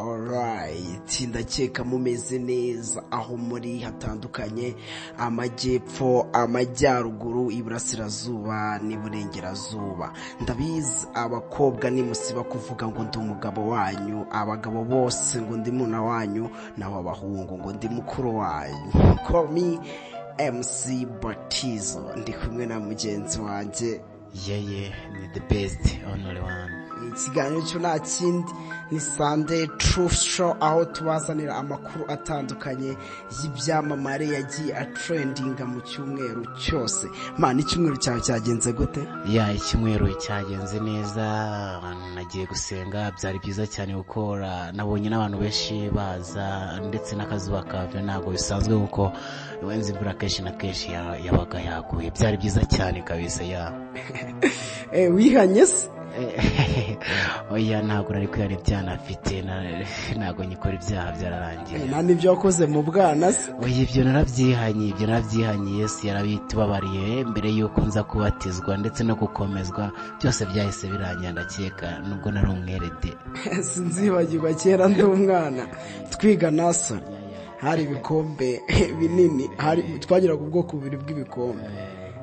Alright, ndakeka mumeze neza aho muri hatandukanye, amajyepfo, amajyaruguru, iburasirazuba n'iburengerazuba. Ndabizi abakobwa nimusiba kuvuga ngo ndi umugabo wanyu, abagabo bose ngo ndi muna wanyu, naho abahungu ngo ndi mukuru wanyu. Call me MC Batizo, ndi kumwe na mugenzi wanjye. Yeye ni the best only one. Ikiganiro cyo nta kindi ni Sunday Truth Show, aho tubazanira amakuru atandukanye y'ibyamamare yagiye atrendinga mu cyumweru cyose. Man, icyumweru cyawe cyagenze gute? Yeah, icyumweru cyagenze neza. Nagiye gusenga, byari byiza cyane gukora, nabonye n'abantu benshi baza, ndetse n'akazuba kave ntabwo bisanzwe kuko wenze imvura kenshi na kenshi yabaga yaguye. Byari byiza cyane kabisa, yeah. Wihanye se? Oya, ntabwo nari kwihana ibyaha nafite, ntabwo nyikora ibyaha, byararangiye. Nta n'ibyo wakoze mu bwana se? Oya, ibyo narabyihanye, ibyo narabyihanye. Yesu yarabitubabariye mbere y'uko nza kubatizwa ndetse no gukomezwa, byose byahise birangira, ndakeka nubwo nari umwerede. Sinzibagirwa kera ndi umwana twiga nursery, hari ibikombe binini, hari twagiraga ubwoko bubiri bw'ibikombe.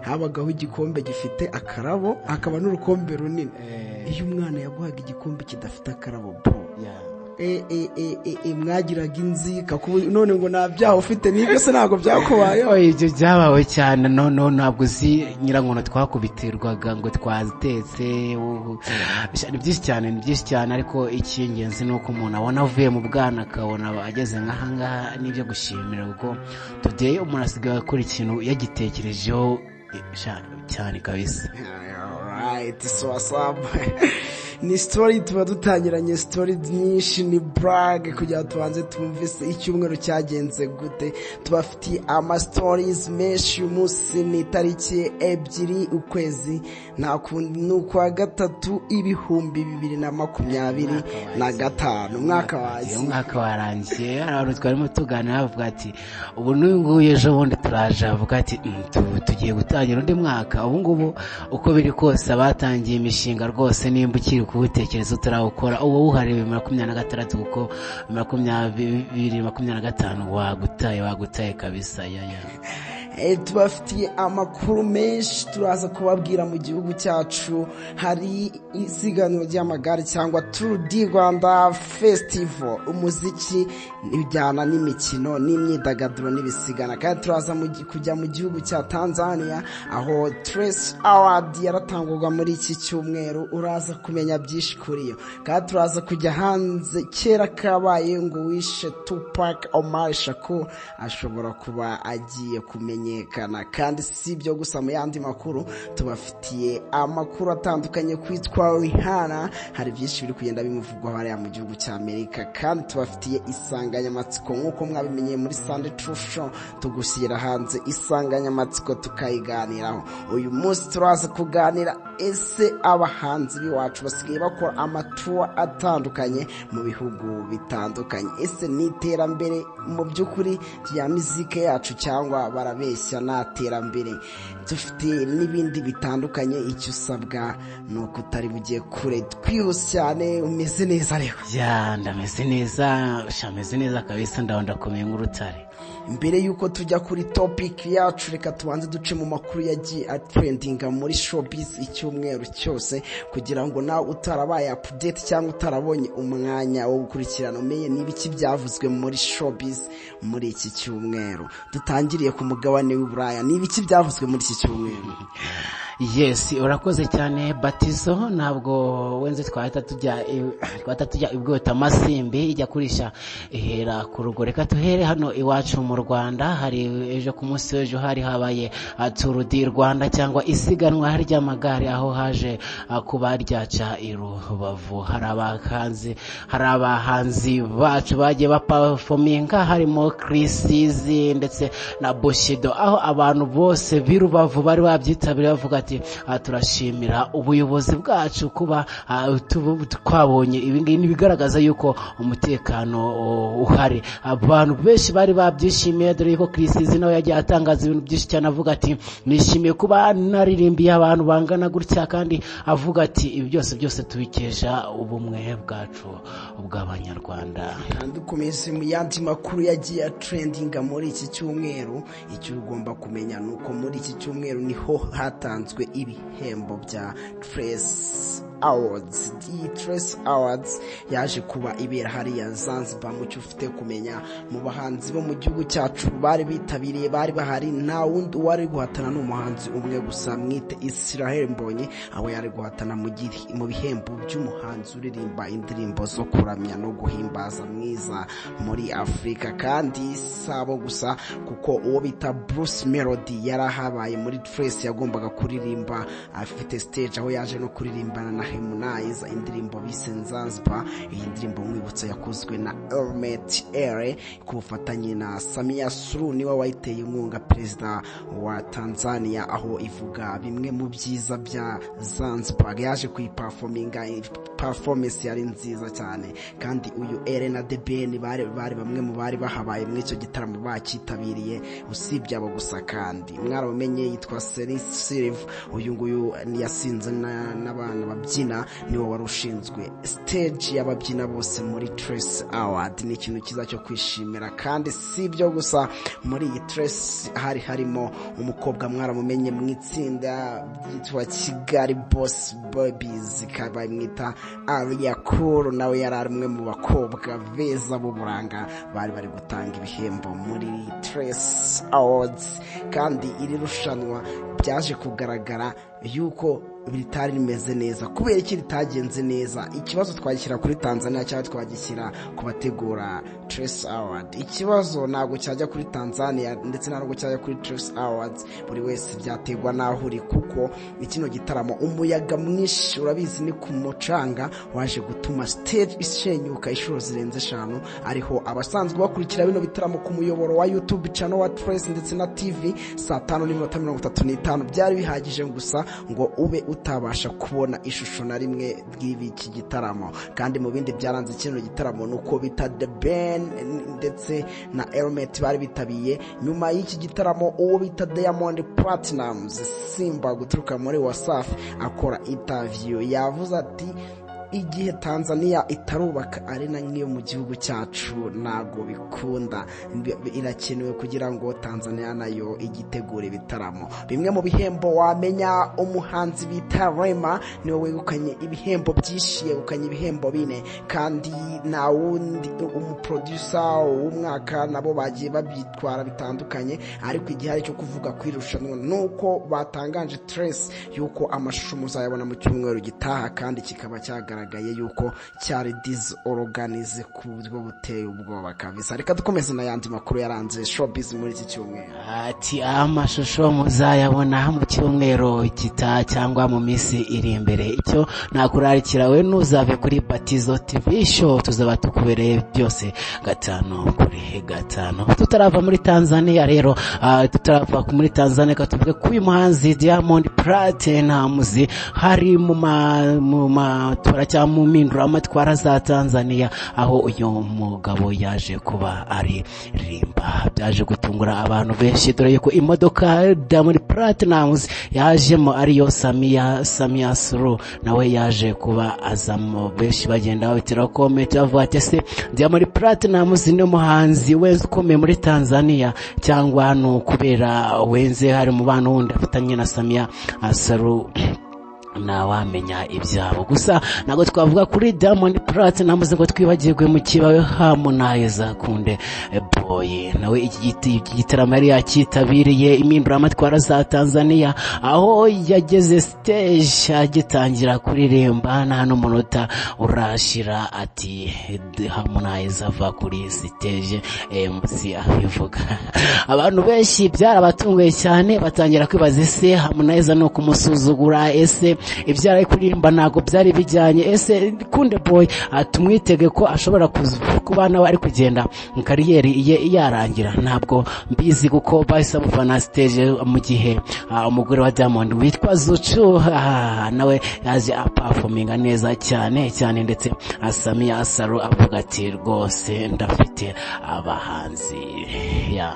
Habagaho igikombe gifite akarabo, hakaba n'urukombe runini. Iyo umwana yaguhaga igikombe kidafite akarabo, bro, mwagiraga inzika, none ngo nta byaha ufite, n'ibyo se ntabwo byakubayeho? Oya, ibyo byabawe cyane. No, ntabwo uzi nyirankono twakubitirwaga ngo twazitetse. Ni byinshi cyane, ni byinshi cyane, ariko icy'ingenzi ni uko umuntu abona avuye mu bwana akabona ageze nk'ahangaha, n'ibyo gushimira, kuko today umuntu asigaye akora ikintu yagitekerejeho cyane kabisa. Alright, so what's up? Ni story tuba dutangiranye, story nyinshi, ni brag kugira ngo tubanze twumvise icyumweru cyagenze gute. Tubafitiye ama stories menshi. Uyu munsi ni itariki 2 ukwezi nta kundi ni ukwa gatatu, 2025, umwaka wazi. Umwaka warangiye. Hari abantu twarimo tuganira bavuga ati ubu n'uyu nguyu ejo bundi turaje, bavuga ati tugiye gutangira undi mwaka. Ubu ngubu uko biri kose abatangiye imishinga rwose, nimba ukiri kuwutekereza utarawukora, uba wuhariye 2026, kuko 2025 wagutaye, wagutaye kabisa, yeah. Tubafitiye amakuru menshi turaza kubabwira. Mu gihugu cyacu hari isiganwa ry'amagare cyangwa Tour du Rwanda Festival, umuziki ujyana n'imikino n'imyidagaduro n'ibisigana. Kandi turaza kujya mu gihugu cya Tanzania, aho Trace Award yaratangwaga muri iki cyumweru, uraza kumenya byinshi kuri yo. Kandi turaza kujya hanze, kera kabaye ngo wishe Tupac Omar Shakur ashobora kuba agiye kumenyekana. Kandi si ibyo gusa, mu yandi makuru tubafitiye amakuru atandukanye kwitwa Rihanna, hari byinshi biri kugenda bimuvugwaho hariya mu gihugu cya Amerika. Kandi tubafitiye insanganyamatsiko nk'uko mwabimenyeye muri Sunday Truth Show, tugushyira hanze insanganyamatsiko tukayiganiraho. Uyu munsi turaza kuganira: ese abahanzi b'iwacu basigaye bakora ama tour atandukanye mu bihugu bitandukanye, ese ni iterambere mu by'ukuri rya mizike yacu cyangwa barabeshya nta terambere dufite? N'ibindi bitandukanye. Icyo usabwa ni uko utari bugiye kure. Twihuse cyane, umeze neza ariko? Yeah, ndameze neza, shameze neza kabisa, ndabona ndakomeye nk'urutare. Mbere y'uko tujya kuri topic yacu, reka tubanze duce mu makuru yagiye atrendinga muri showbiz icyumweru cyose, kugira ngo nawe utarabaye update cyangwa utarabonye umwanya wo gukurikirana umenye niba iki byavuzwe muri showbiz muri iki cyumweru. Dutangiriye ku mugabane w'Uburaya, niba iki byavuzwe muri iki cyumweru? Yes, urakoze cyane Batizo. Ntabwo wenze twahita tujya ibwota amasimbi ijya kurisha ihera ku rugo. Reka tuhere hano iwacu mu Rwanda. Hari ejo, ku munsi w'ejo, hari habaye Tour du Rwanda cyangwa isiganwa ry'amagare, aho haje kuba ryaca i Rubavu. Hari abahanzi bacu bagiye baperforminga, harimo Chriss Eazy ndetse na Bushido, aho abantu bose b'i Rubavu bari babyitabiriye bavuga ati "Turashimira ubuyobozi bwacu kuba twabonye ibi ngibi, ni ibigaragaza yuko umutekano uhari." Abantu benshi bari babyishimiye. babyishimiye, dore yuko Chriss Eazy nawe yagiye atangaza ibintu byinshi cyane, avuga ati nishimiye kuba naririmbiye abantu bangana gutya, kandi avuga ati ibi byose byose tubikesha ubumwe bwacu bw'Abanyarwanda. Kandi ukomeze mu yandi makuru yagiye atrendinga muri iki cyumweru. Icyo ugomba kumenya ni uko muri iki cyumweru niho hatanzwe ibihembo bya Trace Awards. Iyi Trace Awards yaje kuba ibera hariya Zanzibar. Mu cyo ufite kumenya, mu bahanzi bo mu gihugu cyacu bari bitabiriye, bari bahari, nta wundi wari guhatana n'umuhanzi umwe gusa, mwite Israel Mbonyi, aho yari guhatana mu bihembo by'umuhanzi uririmba indirimbo zo kuramya no guhimbaza mwiza muri Afurika. Kandi sabo gusa, kuko uwo bita Bruce Melody yari ahabaye muri Trace, yagombaga kuririmba afite stage, aho yaje no kuririmbana na Harmonize indirimbo bise Zanzibar. Iyi ndirimbo, mwibutsa, yakozwe na Element Eleeeh ku bufatanye na Samia Suluhu, niwe wayiteye inkunga, perezida wa Tanzania, aho ivuga bimwe mu byiza bya Zanzibar. Yaje kuyiperforminga, performance yari nziza cyane. Kandi uyu Eleeeh na The Ben bari bamwe mu bari bahabaye muri icyo gitaramo, bakitabiriye. Usibye abo gusa kandi, mwarabumenye, yitwa Sherrie Silver, uyu nguyu yasinze n'abana babyina, niwe wari ushinzwe stage y'ababyina bose muri Trace Award. Ni ikintu cyiza cyo kwishimira. Kandi si ibyo gusa, muri iyi Trace hari harimo umukobwa mwaramumenye mu itsinda ryitwa Kigali Boss Babies, bamwita Alliah Cool, nawe yari ari umwe mu bakobwa beza b'uburanga bari gutanga ibihembo muri Trace Awards. Kandi iri rushanwa byaje kugaragara yuko ritari rimeze neza. Kubera iki ritagenze neza? Ikibazo twagishyira kuri Tanzania cyangwa twagishyira ku bategura Trace Award? Ikibazo ntabwo cyajya kuri Tanzania, ndetse ntabwo cyajya kuri Trace Awards. Buri wese byaterwa n'aho uri, kuko kino gitaramo, umuyaga mwinshi, urabizi ni ku mucanga, waje gutuma stage ishenyuka inshuro zirenze eshanu. Ariho abasanzwe bakurikira bino bitaramo ku muyoboro wa YouTube channel wa Trace ndetse na TV, saa 5:35 byari bihagije gusa ngo ube utabasha kubona ishusho na rimwe ry'iki gitaramo. Kandi mu bindi byaranze kino gitaramo ni uko bita The Ben ndetse na Element bari bitabiye. Nyuma y'iki gitaramo, uwo bita Diamond Platnumz Simba guturuka muri Wasafi akora interview, yavuze ati igihe Tanzania itarubaka arena nk'iyo mu gihugu cyacu ntabwo bikunda, irakenewe kugira ngo Tanzania nayo igitegura ibitaramo. Bimwe mu bihembo wamenya, umuhanzi bita Rema niwe wegukanye ibihembo byinshi, yegukanye ibihembo bine. Kandi nta wundi, umuproducer w'umwaka, nabo bagiye babyitwara bitandukanye. Ariko igihari cyo kuvuga ku irushanwa ni uko batangaje Trace yuko amashusho muzayabona mu cyumweru gitaha, kandi kikaba cyagaragaye yuko cyari disorganized ku buryo buteye ubwoba kabisa. Reka dukomeze n'ayandi makuru yaranze showbiz muri iki cyumweru. Ati amashusho muzayabona mu cyumweru gitaha cyangwa mu minsi iri imbere. Icyo nakurarikira we, ntuzave kuri Batizo TV Show, tuzaba tukubereye byose gatanu kuri gatanu. Tutarava muri Tanzania rero, tutarava muri Tanzania, reka tuvuge ko uyu muhanzi Diamond Platnumz hari mu matora cyangwa mu mpinduramatwara za Tanzania, aho uyu mugabo yaje kuba aririmba. Byaje gutungura abantu benshi, dore yuko imodoka Diamond Platnumz yajemo ariyo Samia Suluhu, nawe yaje kuba azamo. Benshi bagenda babiteraho comment, bavuga ati ese Diamond Platnumz ni umuhanzi wese ukomeye muri Tanzania, cyangwa ni ukubera wenze hari umubano wundi afitanye na Samia Suluhu? Ntawamenya ibyabo. Gusa ntabwo twavuga kuri Diamond Platnumz ngo twibagirwe mu kibawe Harmonize Konde Boy, nawe iki gitaramo yari yakitabiriye, impinduramatwara za Tanzania, aho yageze stage agitangira kuririmba, nta n'umunota urashira ati Harmonize ava kuri stage. MC abivuga, abantu benshi byarabatunguye cyane, batangira kwibaza ese Harmonize ni ukumusuzugura, ese Ibyo ari kuririmba ntabwo byari bijyanye. Ese Kunde Boy tumwitege ko ashobora kuba nawe ari kugenda kariyeri ye yarangira? Ntabwo mbizi, kuko bahise bamuvana stage mu gihe umugore wa Diamond witwa Zuchu nawe yaje aperforminga neza cyane cyane, ndetse Samia Saro avuga ati rwose ndafite abahanzi ya.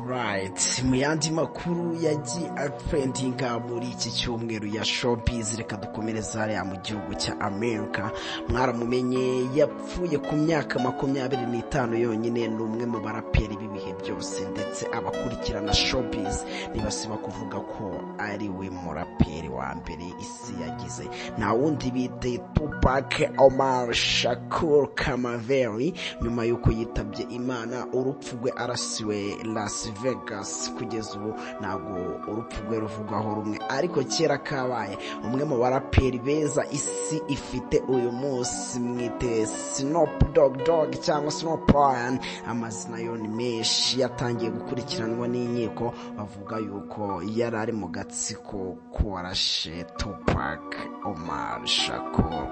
Right. Mu yandi makuru yagiye atrendinga muri iki cyumweru ya showbiz, reka dukomereze hariya mu gihugu cya America. Mwaramumenye, yapfuye ku myaka 25 yonyine. Ni umwe mu baraperi b'ibihe byose, ndetse abakurikirana showbiz ntibasiba kuvuga ko ari we muraperi wa mbere isi yagize. Nta wundi bite Tupac Omar Shakur Kamaveri. Nyuma y'uko yitabye Imana, urupfu rwe arasiwe Las Vegas, kugeza ubu ntabwo urupfu rwe ruvugwaho rumwe, ariko kera kabaye umwe mu baraperi beza isi ifite uyu munsi, mwite Snoop Dogg Dogg cyangwa Snoop Lion, amazina yo ni menshi. Yatangiye gukurikiranwa n'inkiko, bavuga yuko yari ari mu gatsiko k'uwarashe Tupac Omar Shakur.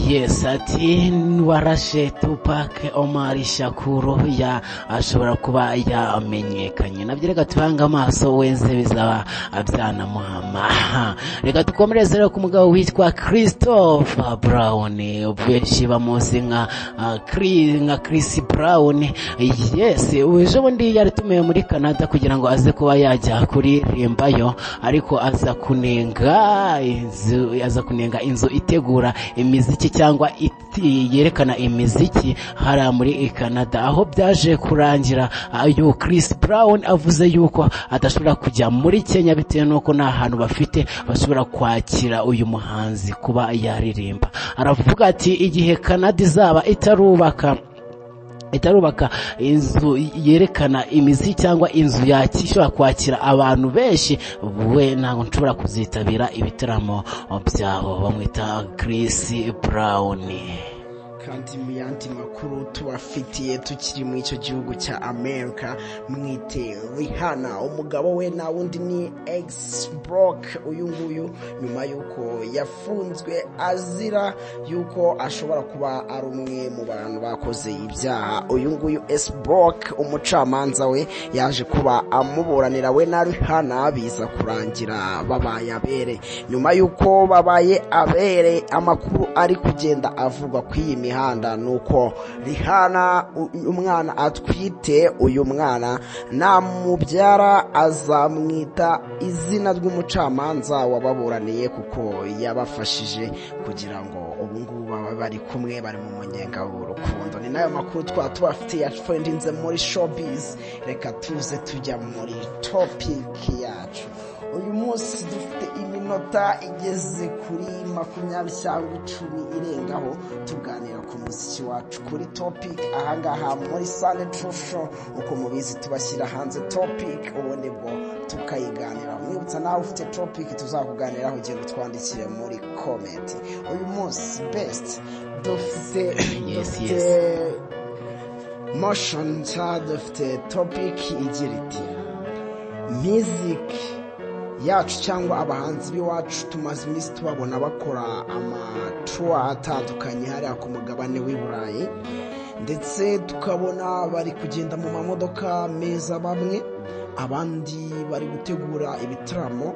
Yes, ati warashe Tupac Omar Shakur ya ashobora kuba yamenyekanye nabyo. Reka tubange amaso wenze bizaba byanamuhama. Reka dukomereze rero ku mugabo witwa Christopher Brown, benshi bamuzi nka Chris Brown. Yes, ejo bundi yari tumiwe muri Canada kugira ngo aze kuba yajya kuririmbayo, ariko aza kunenga inzu itegura imiziki cyangwa yerekana imiziki hariya muri Canada, aho byaje kurangira uyu Chris Brown avuze yuko adashobora kujya muri Kenya bitewe n'uko nta hantu bafite bashobora kwakira uyu muhanzi kuba yaririmba. Aravuga ati igihe Canada izaba itarubaka inzu yerekana imiziki cyangwa inzu ishobora kwakira abantu benshi, we ntabwo nshobora kuzitabira ibitaramo byabo. Bamwita Chris Brown. Kandi mu yandi makuru tubafitiye tukiri muri icyo gihugu cya Amerika, mwite Rihanna, umugabo we nta wundi ni Ex Brock. Uyu nguyu nyuma y'uko yafunzwe azira y'uko ashobora kuba ari umwe mu bantu bakoze ibyaha, uyu nguyu S Brock, umucamanza we yaje kuba amuburanira we na Rihanna, biza kurangira babaye abere. Nyuma y'uko babaye abere, amakuru ari kugenda avugwa ku iyi mihanda ni uko Rihanna umwana atwite, uyu mwana namubyara azamwita izina ry'umucamanza wababuraniye, kuko yabafashije kugira ngo ubu ngubu baba bari kumwe, bari mu munyenga w'urukundo. Ni nayo makuru twaba tubafitiye yatrendinze muri showbiz. Reka tuze tujya muri topic yacu. Uyu munsi dufite iminota igeze kuri 20 cyangwa 10 irengaho, tuganira ku muziki wacu kuri topic ahangaha muri Sane Show. Uko mubizi, tubashyira hanze topic, ubundi bwo tukayiganira. Mwibutsa nawe ufite topic tuzakuganiraho, ugenda utwandikire muri comment. Uyu munsi best dufite dufite motion nshya, dufite topic igira iti: music yacu cyangwa abahanzi b'iwacu tumaze iminsi tubabona bakora amatour atandukanye hariya ku mugabane w'i Burayi, ndetse tukabona bari kugenda mu mamodoka meza bamwe, abandi bari gutegura ibitaramo.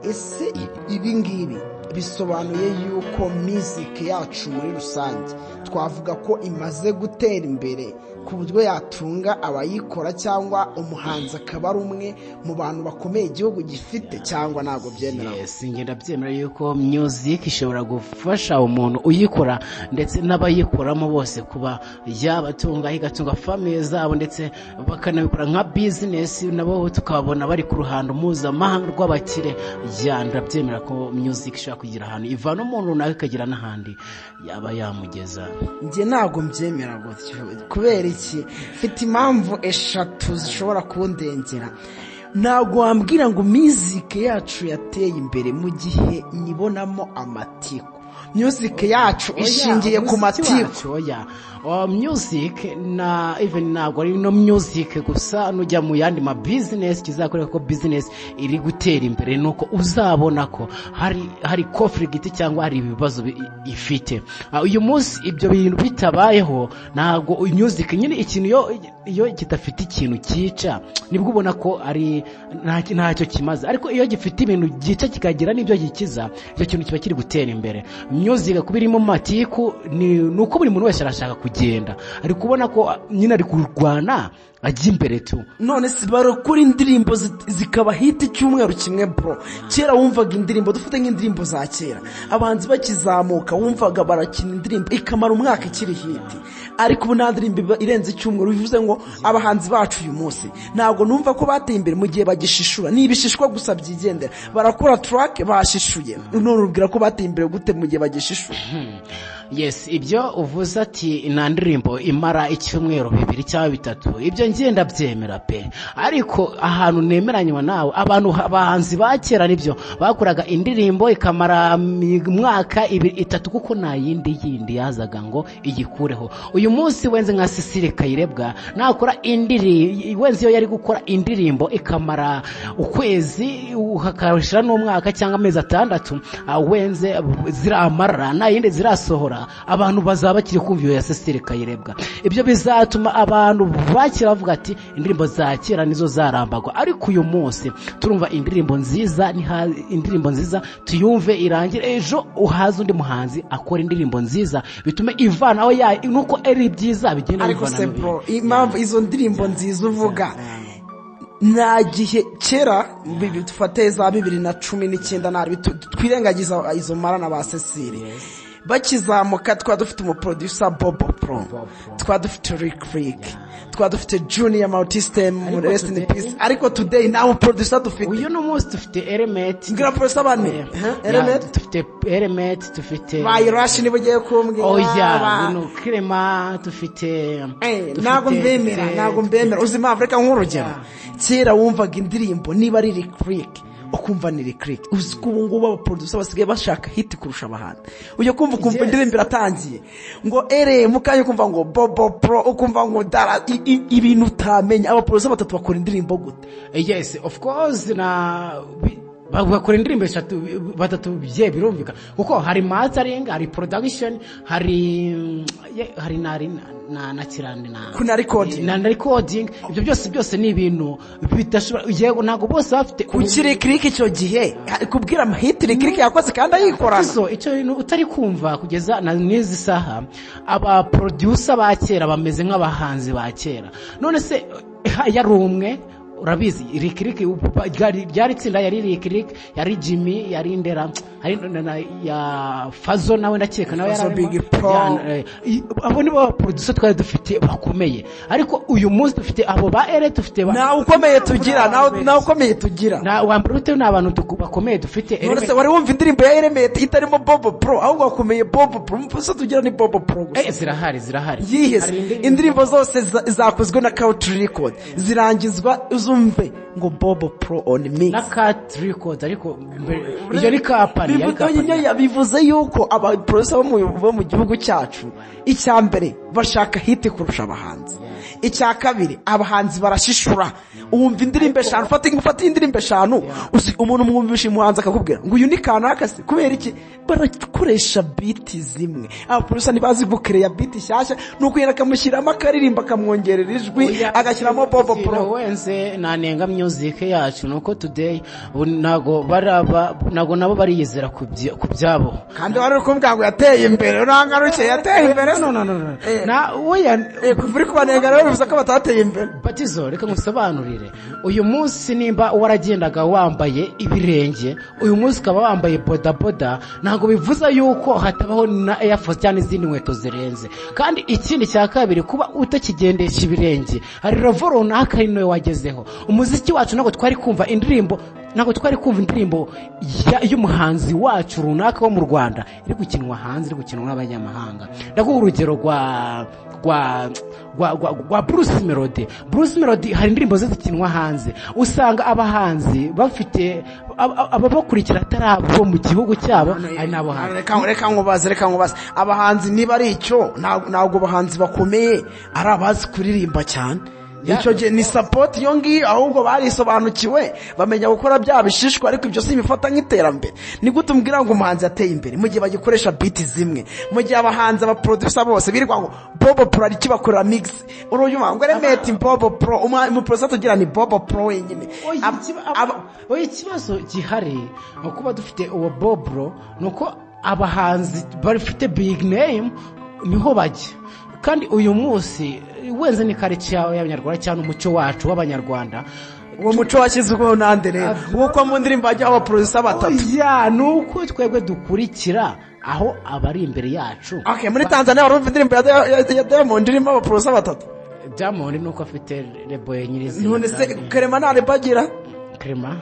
Ese ibi ngibi bisobanuye yuko music yacu muri rusange twavuga ko imaze gutera imbere ku buryo yatunga abayikora, cyangwa umuhanzi akaba ari umwe mu bantu bakomeye igihugu gifite, cyangwa ntabwo byemera? Yes, njye ndabyemera yuko music ishobora gufasha umuntu uyikora ndetse n'abayikoramo bose kuba yabatunga, igatunga famille zabo, ndetse bakanabikora nka business, nabo tukabona bari ku ruhando mpuzamahanga rw'abakire. Ya, ndabyemera ko music ishobora kugira ahantu ivana umuntu runaka, ikagira n'ahandi yaba yamugeza. Njye ntabwo mbyemera gutyo. Kubera iki? Mfite impamvu eshatu zishobora kundengera. Ntabwo wambwira ngo music yacu yateye imbere mu gihe nyibonamo amatiku. Music yacu ishingiye ku matiku. Oya, music na even ntabwo ari no music gusa, nujya mu yandi ma business kizakoreka ko business iri gutera imbere nuko uzabona ko hari conflict cyangwa hari ibibazo ifite. Uyu munsi ibyo bintu bitabayeho, ntabwo music nyine ikintu iyo kidafite ikintu cyica nibwo ubona ko ari ntacyo kimaze, ariko iyo gifite ibintu byica kikagira n'ibyo gikiza, icyo kintu kiba kiri gutera imbere. Music kuba irimo matiku ni uko buri muntu wese arashaka kugenda, ari kubona ko nyine ari kurwana ajya imbere tu. None si barakora indirimbo zikaba hit icyumweru kimwe bro? Kera wumvaga indirimbo, dufite nk'indirimbo za kera abahanzi bakizamuka, wumvaga barakina indirimbo ikamara umwaka ikiri hit, ariko ubu nta ndirimbo irenze icyumweru. Bivuze ngo abahanzi bacu uyu munsi ntabwo numva ko bateye imbere mu gihe bagishishura, ni ibishishwa gusa byigendera. Barakora track bashishuye, none ubwira ko bateye imbere gute mu gihe bagishishura? Yes, ibyo uvuze ati nta ndirimbo imara icyumweru 2 cyangwa 3, ibyo ngenda byemera pe, ariko ahantu nemeranywa nawe, abantu abahanzi ba kera nibyo bakoraga indirimbo ikamara umwaka 2 3, kuko nta yindi yazaga ngo igikureho. Uyu munsi wenze nka Cecile Kayirebwa nakora indirimbo, wenze iyo yari gukora indirimbo ikamara ukwezi hakashira n'umwaka cyangwa amezi 6, wenze ziramara nta yindi zirasohora, abantu bazaba bakiri kumva iyo ya Cecile Kayirebwa. Ibyo bizatuma abantu bakira bavuga ati indirimbo za kera nizo zarambagwa, ariko uyu munsi turumva indirimbo nziza, indirimbo nziza tuyumve irangire, ejo uhaza undi muhanzi akora indirimbo nziza bitume ivana aho ya nuko ari byiza bigenda bivana. Ariko se bro, impamvu izo ndirimbo nziza uvuga nta gihe kera dufate za 2019 nari twirengagiza izo mara na ba Cecile bakizamuka, twa dufite umuproducer Bobo Pro, twa dufite Rick Rick, twa dufite Junior Multisystem, rest in peace. Ariko today nta producer dufite. Uyu no munsi dufite Element, ngira producer bane, Element dufite, Element dufite Bayirashi nibo ugiye kumbwira. Oya, no Kirema dufite. Ntabwo mbemera. Uzi impamvu? Reka nk'urugero, kera wumvaga indirimbo niba ari Rick Rick ukumva ni Rick. Uzi ko ubu ngubu abaproducer basigaye bashaka hit kurusha abahanzi. Ujya kumva ukumva indirimbo iratangiye ngo ere mukanya, ukumva ngo Bobo Pro, ukumva ngo dara, ibintu utamenya. Abaproducer batatu bakora indirimbo gute? Yes, of course, na bakora indirimbo 3 batatu bye birumvika, kuko hari mastering, hari production, hari na kirande na recording, na recording. Ibyo byose ni ibintu bidashobora, yego ntago bose bafite kukiri click icyo gihe kubwira amahit click yakoze kandi ayikorana. So icyo bintu utari kumva kugeza na n'izi saha, aba producer ba kera bameze nk'abahanzi ba kera. None se yari umwe urabizi Rick Rick ryari itsinda, yari Rick Rick, yari Jimmy, yari Ndera, hari ya Fazo nawe ndakeka nawe yari Big Pro. Abo nibo producer twari dufite bakomeye, ariko uyu munsi dufite abo ba ere dufite nawe ukomeye tugira, nawe ukomeye tugira na wambere ni abantu bakomeye dufite. None se wari wumva indirimbo ya Element itarimo Bobo Pro? Ahubwo bakomeye Bobo Pro, mvuze tugira ni Bobo Pro gusa. Zirahari yihese indirimbo zose zakozwe na Country Record zirangizwa uzumve ngo Bobo Pro on mix na Cat Records, ariko iyo ni company. Bivuze yuko aba producer bo mu gihugu cyacu icya mbere bashaka hit kurusha abahanzi, icya kabiri abahanzi barashishura. Uwumva indirimbo 5, ufata indirimbo 5, umuntu mwumvisha umuhanzi akakubwira ngo uyu ni kanaka se, kubera iki? Barakoresha beat zimwe. Aba producer ntibazi gukereya beat shyashya, nuko yera akamushyiramo akaririmba akamwongerera ijwi agashyiramo Bobo Pro. Wenze nanenga music yacu nuko today ntago baraba, ntago nabo bariyizera ku byabo, kandi wari kumbwa ngo yateye imbere, urangaruke yateye imbere. No na oya, kuva uri kubanenga rero bivuze ko batateye imbere. Batizo, reka ngusobanurire. Uyu munsi nimba waragendaga wambaye ibirenge, uyu munsi ukaba wambaye bodaboda, ntago bivuze yuko hatabaho na Air Force cyangwa izindi nkweto zirenze. Kandi ikindi cya kabiri, kuba utakigendesha ibirenge hari level runaka ari nawe wagezeho. Umuziki wacu ntabwo twari kumva indirimbo Ntabwo twari kumva indirimbo y'umuhanzi wacu runaka wo mu Rwanda iri gukinwa hanze, iri gukinwa n'abanyamahanga. Ndaguha urugero rwa Bruce Melody. Bruce Melody hari indirimbo ze zikinwa hanze, usanga abahanzi bafite ababakurikira atari abo mu gihugu cyabo, ari n'abo hanze. Reka nkubaze, abahanzi niba ari icyo, ntabwo abahanzi bakomeye ari abazi kuririmba cyane. Icyo gihe ni support iyo ngiyo, ahubwo barisobanukiwe bamenya gukora bya bishishwa. Ariko ibyo si ibifata nk'iterambere. Ni gute umbwira ngo umuhanzi yateye imbere mu gihe bagikoresha beat zimwe, mu gihe abahanzi, abaproducer bose birirwa ngo Bobo Pro ari kibakorera mix, uruyuma ngo Element, Bobo Pro, umuproducer tugira ni Bobo Pro wenyine. Oya, ikibazo gihari ni ukuba dufite uwo Bobro, ni uko abahanzi bafite big name niho bajya. Kandi uyu munsi wenze ni culture y'Abanyarwanda cyangwa umuco wacu w'Abanyarwanda. Uwo muco washyizweho nande rero, kuko mu ndirimbo hajyaho abaproducer batatu? Oya, ni uko twebwe dukurikira aho abari imbere yacu. Okay, muri Tanzania warumva indirimbo ya Diamond irimo abaproducer batatu? Diamond ni uko afite label nyirizina. None se Clement nta label agira? Clement,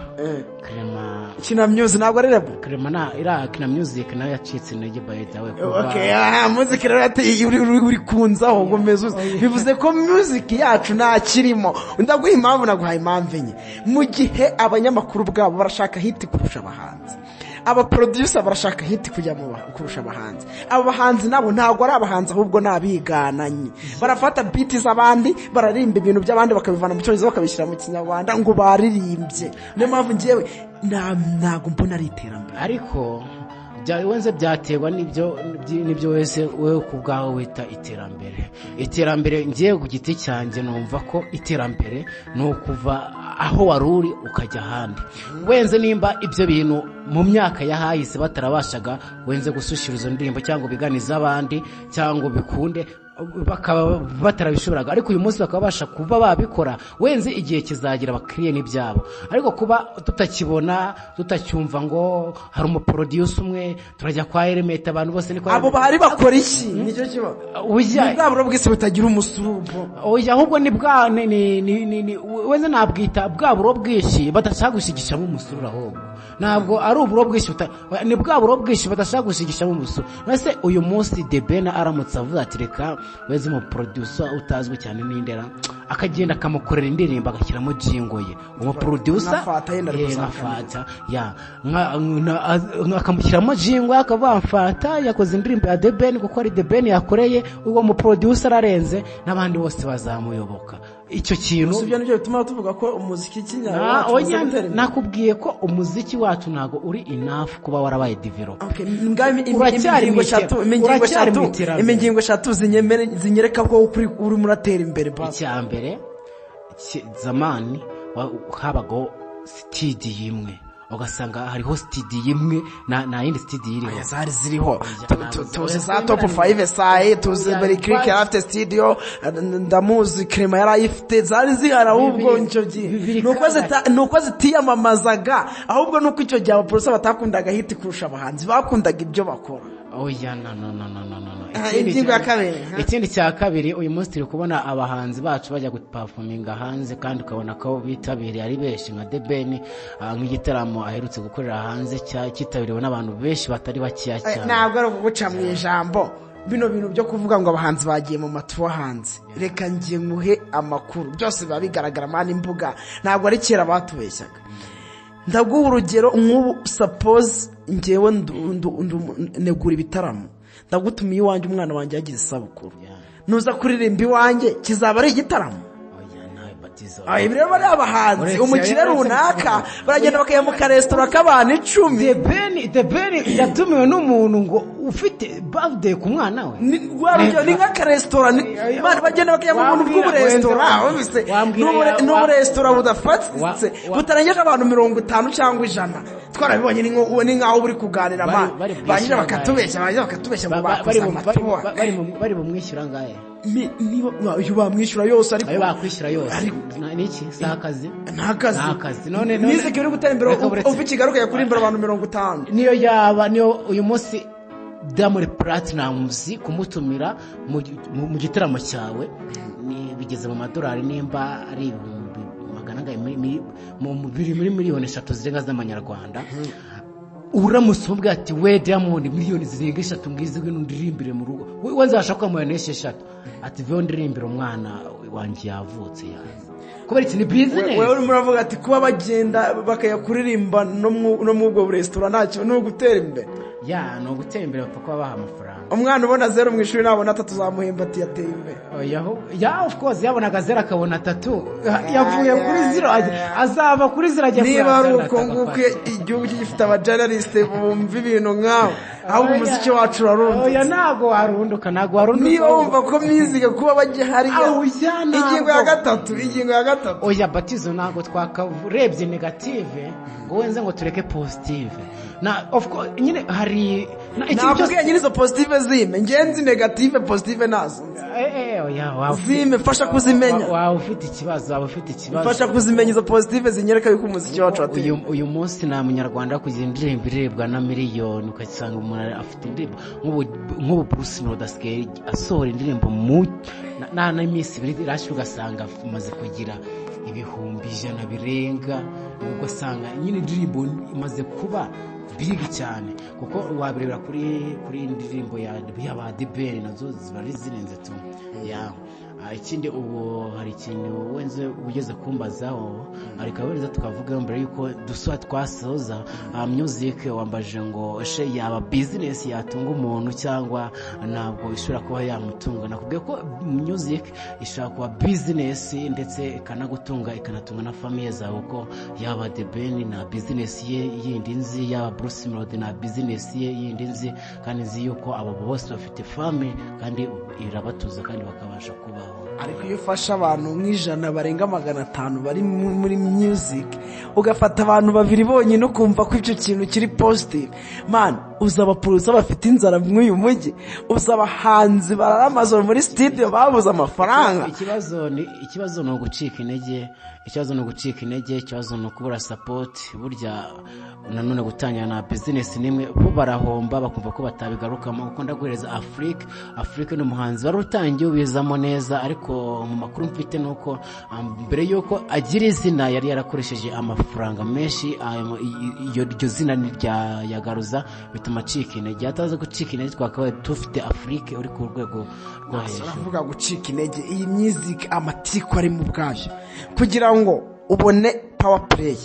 Clement. Kina Music ntabwo ari label? Clement na iriya Kina Music nayo yacitse intege, by the way, kuva Okay, music rero ati uri kunzaho ngo meze uze. Bivuze ko music yacu ntakirimo. Ndaguha impamvu, naguhaye impamvu enye. Mu gihe abanyamakuru bwabo barashaka hit kurusha abahanzi, abaproducer barashaka hit kujya mu kurusha abahanzi, abo bahanzi nabo ntabwo ari abahanzi, ahubwo ni abigananye. Barafata beat z'abandi, bararirimba ibintu by'abandi, bakabivana mu Cyongereza bakabishyira mu Kinyarwanda ngo baririmbye. Niyo mpamvu ngewe ntabwo mbona ari iterambere. Ariko wenze byaterwa n'ibyo wese wowe ku bwawe wita iterambere. Iterambere, ngiye ku giti cyanjye numva ko iterambere ni ukuva aho wari uri ukajya ahandi. Wenze nimba ibyo bintu mu myaka yahahise batarabashaga wenze gusushira izo ndirimbo cyangwa biganize abandi cyangwa bikunde, bakaba batarabishoboraga, ariko uyu munsi bakaba babasha kuba babikora, wenze igihe kizagira bakiriye n'ibyabo. Ariko kuba tutakibona, tutacyumva ngo hari umuproducer umwe, turajya kwa Element, abantu bose ni kwa Abo bahari bakora iki? Nicyo kiba. Oya. Ni bwa buro bw'isi butagira umusurubo. Oya, ahubwo ni bwa ni wenze nabwita bwa buro bwinshi badashaka gushigishamo umusururu. Ahubwo ntabwo ari uburo bwinshi ni bwa buro bwinshi badashaka gushigishamo umusururu. Mbese uyu munsi The Ben aramutse avuze ati reka weze umuproducer utazwi cyane n'indera, akagenda akamukorera indirimbo, agashyiramo jingle ye, umuproducer Nka Fata yenda ari nka kuzakana. Fata ya akamushyiramo jingle, akavuga Fata yakoze indirimbo ya The Ben, kuko ari The Ben yakoreye, uwo muproducer ararenze n'abandi bose bazamuyoboka. Icyo kintu Gusa ibyo nibyo bituma tuvuga ko umuziki kinyarwanda Na- wacu umaze oya, gutera imbere. Nakubwiye ko umuziki wacu ntabwo uri enough kuba warabaye develop. Okay, ngaho Uracyari imigingo mu eshatu, imigingo uracyari mu eshatu, iterambere. Imigingo eshatu zinyereka ko urimo uratera imbere basi. Icya mbere, zamani habagaho studio imwe, ugasanga hariho studio imwe, nta yindi studio iriho. Aya zari ziriho. Tuzi za Oya, Top 5 sayi, tuzi Oya, Beri Click yari afite studio, ndamuzi Clement yari ayifite, zari zihari ahubwo icyo gihe. Bibiri Nuko nuko zitiyamamazaga, ahubwo nuko icyo gihe abaproducer batakundaga hit kurusha abahanzi, bakundaga ibyo bakora. Oya, no, no, no, no, no, no, no. Ah, Ikindi ingingo ya kabiri, ha? Ikindi cya kabiri, uyu munsi turi kubona abahanzi bacu bajya guperforminga hanze, kandi ukabona ko bitabiriye ari benshi, nka The Ben, nk'igitaramo aherutse gukorera hanze cyitabiriwe n'abantu benshi batari bakeya cyane. Ntabwo ari ukuguca mu ijambo. Bino bintu byo kuvuga ngo abahanzi bagiye mu matuwa hanze, reka njye nkuhe amakuru, byose biba bigaragara mani imbuga, ntabwo ari kera batubeshyaga. Ndaguha urugero nk'ubu, suppose ngewe negura ibitaramo, ndagutumiye iwanjye, umwana wanjye yagize isabukuru, nuza kuririmba iwanjye kizaba ari igitaramo? Oya, nawe Batizo. Ah, ibi rero bari abahanzi Uretse- umukire uretse- runaka baragenda bakajya mu karesitora k'abantu 10. The Ben yatumiwe n'umuntu ngo ufite birthday ku mwana we. Ni rwa rugero, ni nk'akaresitora, bagenda bakajya mu buntu bw'uburesitora, wumvise? N'uburesitora budafatitse, butarengeje abantu 50 cyangwa 100, twarabibonye. Ni nk'aho uri kuganira Bari- man bari barangiza bwishyura bakatubeshya, barangiza bakatubeshya ngo bakoze bari amatuwa. Bari bumwishyura angahe? Niba uyu bamwishyura yose, ariko Ayo bakwishyura yose. Ariko- Niki si akazi? Nta kazi. Nta kazi. None Music uri gutera imbere, Reka buretse. uva i Kigali ukajya kurimbira abantu 50. Niyo yaba niyo uyu munsi Diamond Platnumz kumutumira mu gitaramo cyawe ni bigeze mu madolari nimba ari 100,000 angahe. biri muri miliyoni 3 zirenga z'amanyarwanda. Uramutse umubwiye ati: "We Diamond, miliyoni zirenga 3 ngizi, ngwino ndirimbire mu rugo," we nzabasha kuba n'esheshatu, ati: "Veho ndirimbire umwana wanjye yavutse." Yaza kubera iki? Ni business. Wewe urimo uravuga ati kuba bagenda bakajya kuririmba no mu ubwo resitora ntacyo, ni ugutera imbere. Ya, ni ugutera imbere, bapfa kuba baha amafaranga. Umwana ubona 0 mu ishuri nabona 3 uzamuhemba ati yateye imbere? Oya, ya, of course, yabonaga 0 akabona 3, yavuye kuri 0 azava kuri 0 ajya kuri Niba ari 6 uko nguko, agafata. igihugu gifite abajournaliste bumva ibintu nkawe, ahubwo umuziki wacu Oya. urarundutse. Ntabwo warunduka, ntabwo warunduka. Niba wumva ko music kuba bajya hariya. Oya, ntabwo. Ingingo ya gatatu, ingingo ya gatatu. Oya Batizo, ntabwo twakarebye negative ngo wenze ngo tureke positive. Na of course nyine hari na ikintu cyose. Nakubwiye nyine izo positive zime, ngenzi negative, positive nazo nzi. Oya, waba Zime, fasha kuzimenya. Waba ufite ikibazo, waba ufite ikibazo. Fasha kuzimenya izo positive zinyereka yuko umuziki wacu wateye. Uyu munsi nta munyarwanda kugira indirimbo irebwa na miliyoni, ugasanga umuntu afite indirimbo nk'ubu Bruce Melody asigaye asohora indirimbo mu n'iminsi 2 irashira, ugasanga amaze kugira 100,000 birenga, ugasanga nyine indirimbo imaze kuba big cyane, kuko wabirebera kuri indirimbo ya ba The Ben, nazo ziba ari zirenze tu ya. Ikindi ubu hari ikintu wenze ugeze kumbazaho, ariko wenda tukavuga mbere yuko dusoza twasoza music. Wambaje ngo she yaba business yatunga umuntu cyangwa ntabwo ishobora kuba yamutunga. Nakubwiye ko music ishobora kuba business, ndetse ikanagutunga, ikanatunga na famille zawe, kuko yaba The Ben na business ye yindi nzi, yaba Bruce Melody na business ye yindi nzi, kandi nzi yuko abo bose bafite famille kandi irabatuza kandi bakabasha kubaho. Ariko iyo ufashe abantu nk'ijana barenga 500 bari muri music, ugafata abantu babiri bonyine, ukumva ko icyo kintu kiri positive, man, uzi abaproducer bafite inzara mw'uyu mujyi? Uzi abahanzi barara amajoro muri studio babuze amafaranga? Ikibazo ni ugucika intege, ikibazo ni ugucika intege, ikibazo ni ukubura support. Burya nanone gutangira na business nimwe, bo barahomba bakumva ko batabigarukamo. Kuko ndaguhereza Afrique, Afrique ni umuhanzi wari utangiye ubizamo neza, ariko mu makuru mfite ni uko mbere y'uko agira izina yari yarakoresheje amafaranga menshi, iryo zina ni rya yagaruza, bituma acika intege. Ataza gucika intege twakabaye dufite Afrique uri ku rwego rwo hejuru. Uravuga gucika intege. Iyi music amatiku ari mu bwayo kugira ngo ubone power play,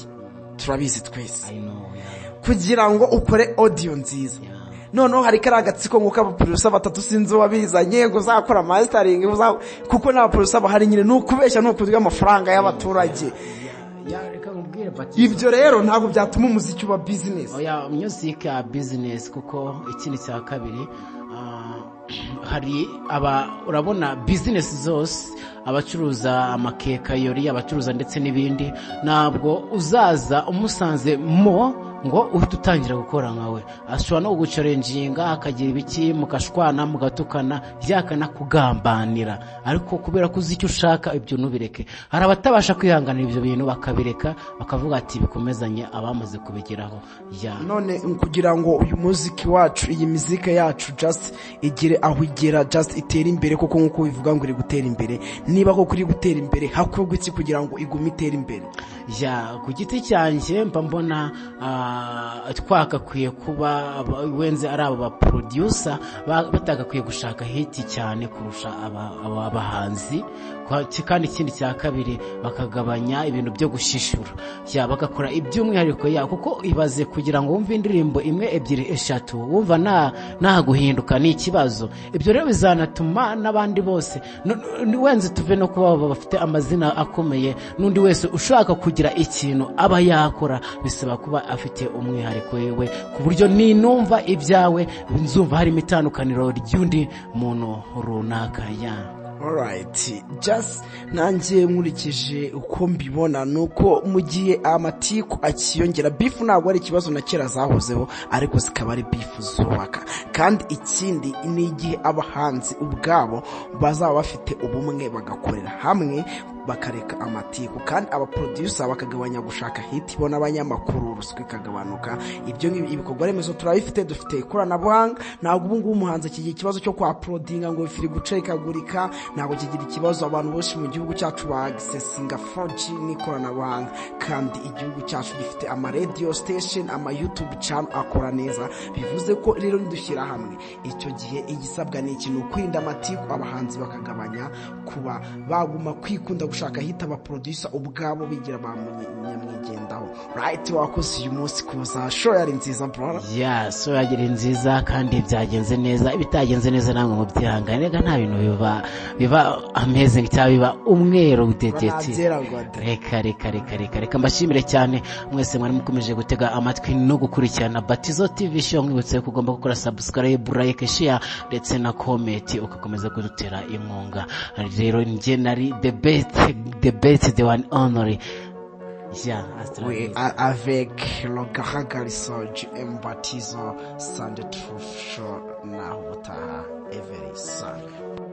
turabizi twese. I know, yeah. Kugira ngo ukore audio nziza, noneho hari kariya gatsiko ngo k'abaproducer batatu, sinzi uwabizanye, ngo uzakora mastering, kuko n'abaproducer bahari nyine ni ukubeshya, ni ukurya amafaranga y'abaturage. Ya, reka nkubwire, but Ibyo rero ntabwo byatuma umuziki uba business. Oya, music ya business, kuko ikindi cya kabiri, hari aba, urabona business zose, abacuruza amakekayori, abacuruza ndetse n'ibindi, ntabwo uzaza umusanze mo ngo uhite utangira gukora nkawe. Ashobora no kuguchallenginga, akagira ibiki, mugashwana, mugatukana, yakanakugambanira, ariko kubera ko uzi icyo ushaka, ibyo ntubireke. Hari abatabasha kwihanganira ibyo bintu bakabireka, bakavuga ati bikomezanye abamaze kubigeraho ya. None kugira ngo uyu muziki wacu, iyi mizika yacu just igere aho igera, just itere imbere koko nk'uko bivuga ngo iri gutera imbere, niba koko iri gutera imbere, hakorwa iki kugira ngo igume itere imbere? Ya, ku giti cyanjye mba mbona twagakwiye kuba wenze ari aba baproducer batagakwiye gushaka hit cyane kurusha aba bahanzi. Kandi ikindi cya kabiri, bakagabanya ibintu byo gushishura, ya, bagakora iby'umwihariko, ya, kuko ibaze kugira ngo wumve indirimbo imwe, ebyiri, eshatu, wumva nta guhinduka, ni ikibazo. Ibyo rero bizanatuma n'abandi bose wenze tuve no kuba bafite amazina akomeye, n'undi wese ushaka kugira ikintu aba yakora bisaba kuba afite umwihariko wewe, ku buryo ninumva ibyawe nzumva harimo itandukaniro ry'undi muntu runaka, ya. Alright, just nanjye nkurikije uko mbibona ni uko mu gihe amatiku akiyongera, beef ntabwo ari ikibazo, na kera zahozeho, ariko zikaba ari beef zubaka. Kandi ikindi ni igihe abahanzi ubwabo bazaba bafite ubumwe, bagakorera hamwe. Bakareka amatiku, kandi abaproducer bakagabanya gushaka hit, bo n'abanyamakuru ruswa ikagabanuka. Ibyo ngibyo, ibikorwa remezo turabifite, dufite ikoranabuhanga. Ntabwo ubu ngubu umuhanzi kigira ikibazo cyo kwa uploadinga ngo firigo gucekagurika, ntabwo kigira ikibazo. Abantu bose mu gihugu cyacu bagisesinga 4G n'ikoranabuhanga, kandi igihugu cyacu gifite ama radio station, ama YouTube channel akora neza. Bivuze ko rero nidushyira hamwe, icyo gihe igisabwa ni ikintu kwirinda amatiku, abahanzi bakagabanya kuba baguma kwikunda gushaka hita, abaproducer ubwabo bigira ba nyamwigendaho. Right, wakoze uyu munsi kuza, show yari nziza, bro. Ya, so yagira nziza kandi byagenze neza. Ibitagenze neza namwe mubyihangane. Reka, nta bintu biba amazing cyangwa biba umweru deteti. Nabyera ngo de. Reka reka reka reka reka mbashimire cyane mwese mwari mukomeje gutega amatwi no gukurikirana Batizo TV Show. Mwibutse ko ugomba gukora subscribe, like, share ndetse na comment, ugakomeza kudutera inkunga. Rero njye nari the best, the best, the one only. Yeah, hasta la We vista. are avec le grand garçon GM Batizo, Sunday Truth Show, naho ubutaha every Sunday.